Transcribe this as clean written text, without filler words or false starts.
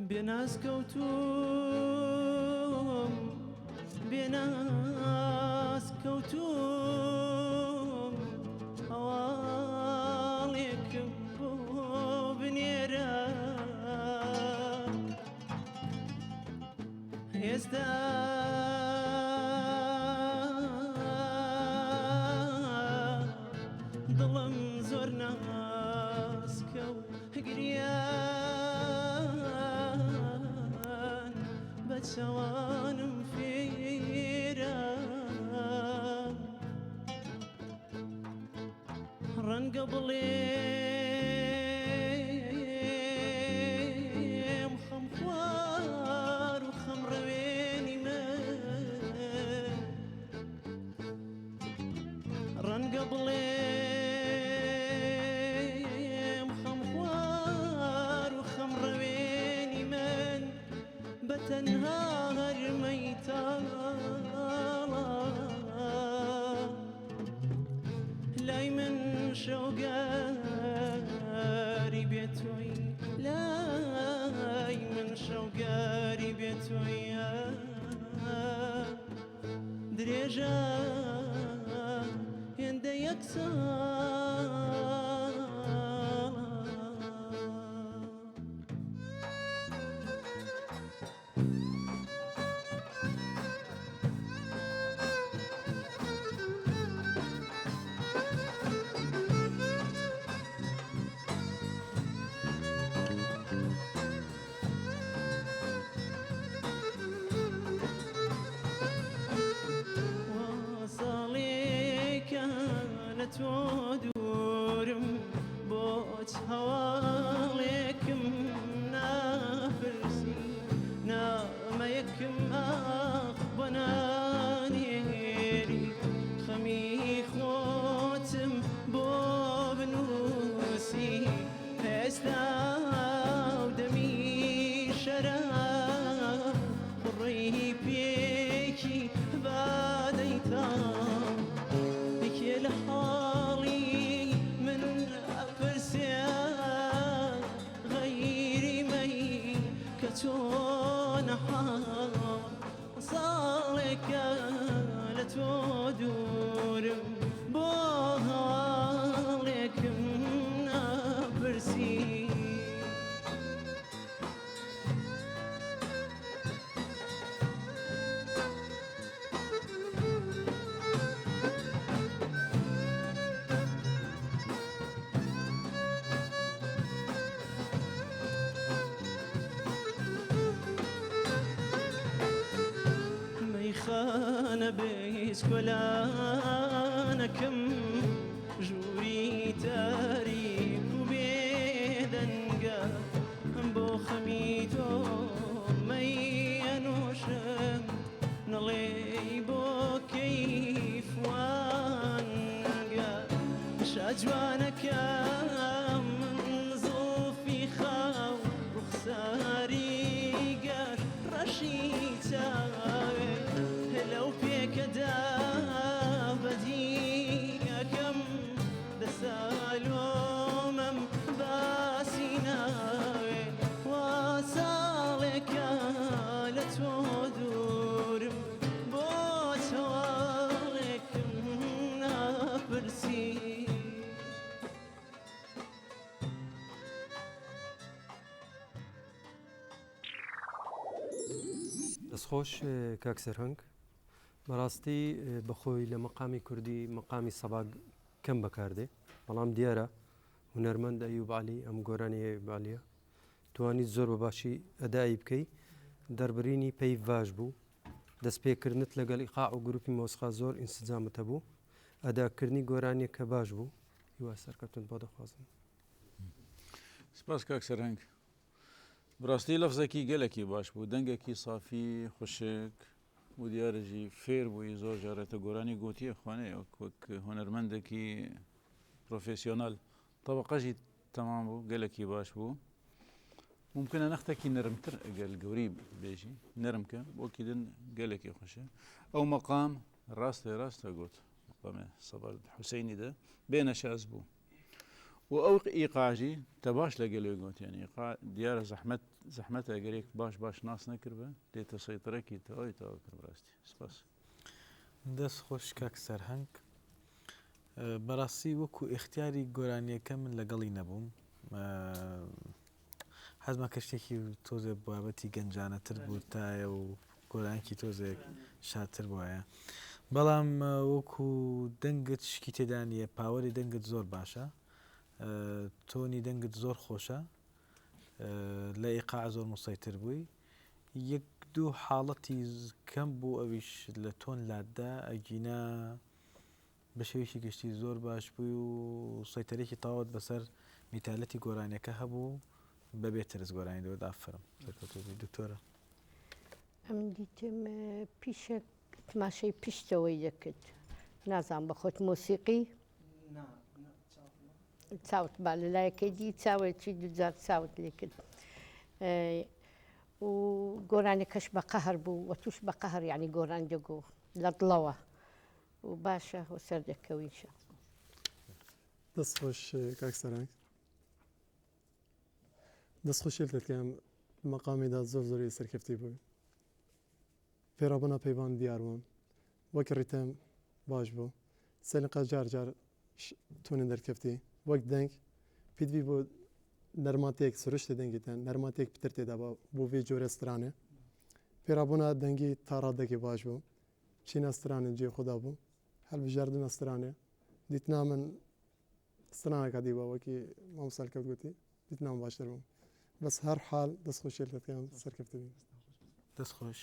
بێناز کەوتووم بێناز کەوتووم هەواڵێکم بۆ بنێرە ئێستا دڵم زۆر ناسکە و گریان بە چاوانم فێرە ڕەنگە بڵێم خەمخوار و خەمڕەوێنی من ڕەنگە بڵێم خەمخوار و خەمڕەوێنی من بە تەنها هەر مەیتاڵە لای من شەوگاری بێ تۆی لای من شەوگاری بێ تۆی درێژە هێندە یەک ساڵە. ساڵێکە لە تۆ دوورم بۆچ هەواڵێکم ناپرسی نامەیەکم ئاخ بۆ نانێری خەمی خۆتم بۆ بنووسی ئێستا و دەمی شەراب قوڕەی پێکی بادەی تاڵ کێ لە حاڵی من ئەپرسێ غەیری مەی کە چۆنە حاڵ ساڵێکە لە تۆ دوورم بۆ هەواڵێکم ناپرسی. مەیخانە بێسکۆلانەکەم ژووری تاریک و بێدەنگە بۆ خەمی تۆ مەی ئەنۆشم نەڵێی بۆ کەیف وانگە شاجوانەکەم زوڵفی خاو ڕوخساری گەش ڕەشی چاوێ لەو پێکەدا بەدیەکەم دەسالۆمەم باسی ناوێ وا ساڵێکە لە تۆ دوورم بۆ چاوەڕێکم ناپرسی. دەستخۆش کاک سەرهەنگ بەڕاستی بەخۆی لە مەقامی کوردی مەقامی سەبا کەم بەکاردێ بەڵام دیارە هونەرمەند ئەیوب عەلی ئەم گۆرانی ئەیوب عەلیە توانیت زۆر بە باشی ئەدای بکەی دەربرینی پەیڤ باش بوو دەست پێکردنت لەگەڵ ئیقاع و گروپی مۆسقا زۆر ئینسجامت هەبوو ئەداکردنی گۆرانیەکە باش بوو هیوای سەرکەوتنت بۆ دەخوازم. سپاس کاک سەرهەنگ بڕاستی لەفزێکی گەلەکی باش بوو دەنگێکی سافی خوشک و دیارە ژی فێر بووی زۆر جارێتە گۆرانی گوتیە خوانێ وەک وەک هونەرمەندێکی پرۆفێسیۆنال تەبەقەژی تەمام بوو گەلەکی باش بوو ممکنە نەختێکی نەرمتر ئەگەر گەوری بێژی نەرم کە وەکی دن گەلێکی خوشە ئەو مەقام ڕاستە ڕاستە گوت مەقامێ سەبار حوسینی دە بێنە شاز بوو. و ئەو ئیقاع ژی تە باش لەگەل وێ گۆت یانی ئیقاع دیارە زەحمەت زەحمەتە ئەگەر یەک باش باش ناس نەکردبە لێ تە سەیتەرەکی تەواوی تەواو کرد بەڕاستی سپاس. دەست خۆش کاک سەرهەنگ بەڕاستی وەکو ئیختیاری گۆرانیەکە من لەگەڵی نەبووم حەزمە کە شتێکی تۆزێ بابەتی گەنجانەتر بووتایە و گۆرانیەکی تۆزێک شادتر بوایە بەڵام وەکو دەنگت شکی تێدا نییە پاوەری دەنگت زۆر باشە تۆنی دەنگت زۆر خۆشە لە ئیقاع زۆر مسەیتر بووی یەک دوو حاڵەتی کەم بوو ئەویش لە تۆن لاتدا ئەگینا بە شێوەیەکی گشتی زۆر باش بووی و سەیتەرێکی تەواوت بەسەر میتالەتی گۆرانیەکە هەبوو بەبێ ترس گۆرانی دەوت ئافەرم سەرکەوتوو بی دکتۆرە. ئەمن دیتم پیشەک تماشەی پشتەوەی دەکرد نازانم بەخۆت مۆسیقی چاوت با لە لایەکەی دی چاوێکی دوجار چاوت لێ کرد و گۆرانەکەش بە قەهر بوو و توش بە قەهر یعنی گۆران دەگۆ لە دڵەوە و باشە و سەردەکەوی ان شاء الله. دەست خۆش کاک سەرنگ. دەست خۆشی دەکەم مەقامیدا زۆر زۆری سەرکەفتی بووی. فێرابوونا پەیڤان دیار بوون. وەک ڕیتم باش بوو. سەلیقە جار جار تونن دەرکەفتی. وەک دەنگ پیدوی بۆ نەرماتێک سروشتی دەنگی تەن نەرماتێک پتر تێدا بە بۆ وێ جۆرە سترانێ. فێرابوونا دەنگی تا ڕادەکی باش بوو. چینە سترانێ جێ خۆدا بوو. هەڵبژاردنە سترانێ دیتنا من سترانەکە دیوە وەکی مامۆستا کەوت گوتی دیتنا من باشتر بوو. بەس هەر حال دەست خۆشی لێت دەکەم سەرکەفتوو بی. دەست خۆش.